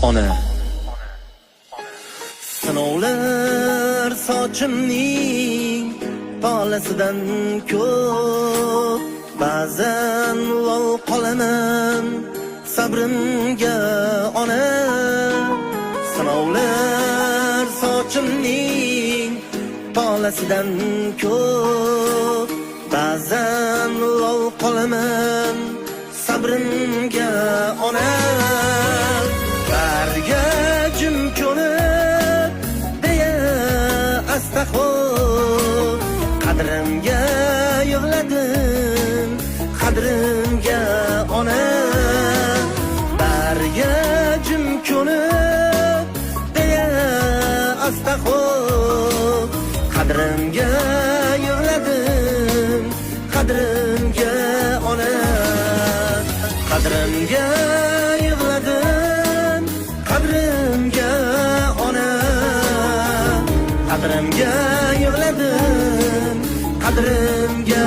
Ona. Sinovlar sochimning tolasidan ko'p. Ba'zan lol qolaman sabrimga, ona. Sinovlar sochimning tolasidan ko'p. Ba'zan lol qolaman sabrimga, ona. Bariga jim ko'nib deya asta xo'p. Qadrimga yig'ladim, qadrimga, ona. Bariga jim ko'nib deya asta xo'p. Qadrimga yig'ladim, qadrimga, ona. Qadrimga yig'ladim, qadrimga, ona. Qadrimga yig'ladim, qadrimga.